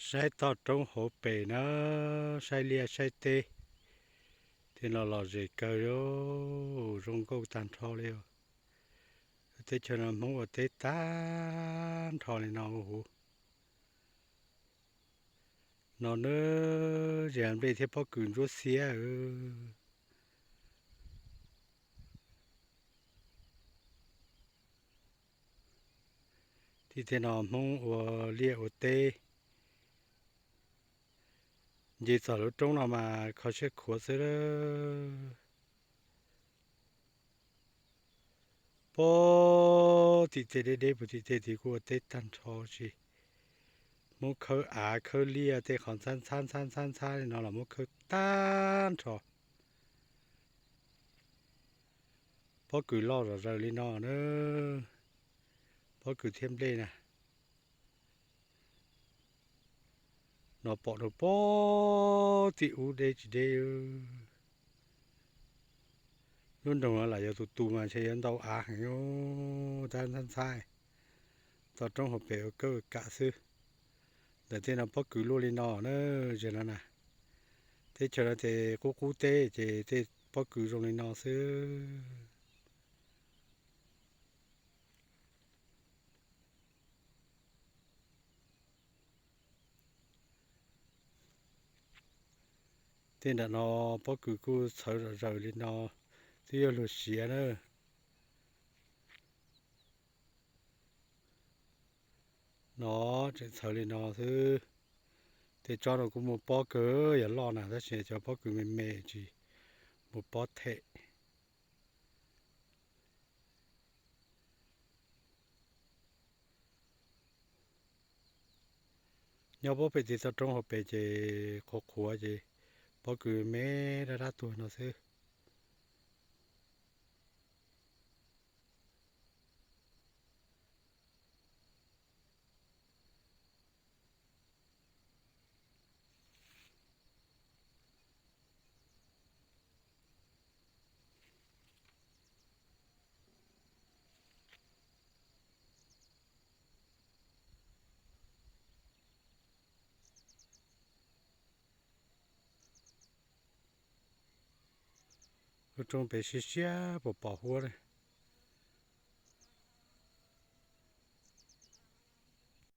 Saib toj roob hauv pes na, saib liaj saib teb, tej no lom zem kawg, zoo nkauj tag nrho li. Teb chaws no Hmoob ua teb tag nrho li no huv. No na, zes nplej thiab pob kws ntsuab xiab. Tim tej no Hmoob ua liaj ua teb, nce txog lub roob no mas kho siab khuav xwb. Puag tim tej deb deb puag tim tej tid kuj ua teb tag nrho, tsis, Hmoob khawb av khawb liaj tej qhov ntxhab ntxhab ntxhab ntxhab ntxhab li no los muab khawb tag nrho. Pob kws loj zom zaws li no na, pob kws thiab nplej na. No pom rau puag tim ub deb tsis deb. Lub nroog no lam yog tus tus mas ntshe yuav ntau av heev, tab ntxhab ntxhab. Toj roob hauv pes ua kawb kam xwb. Ntawm tej no pob kws luaj li no na, zes no na. Teb chaws no ces qub qub teb ces tej pob kws zoo li no xwb. Tej nram no pob kws kuj txhawv zom zaws li no, twb yog luag siav na. No tseem txhawv li no xwb. Tej tsob no kuj muaj pob kawg, yog loj na, tab sis cov pob kws me me tsis muaj pob them. Nyob puag pem tej toj roob hauv pes ces qhuav qhuav ces pob kws me dab dab tuag no xwb. Lub roob pem siab siab puas pom huab.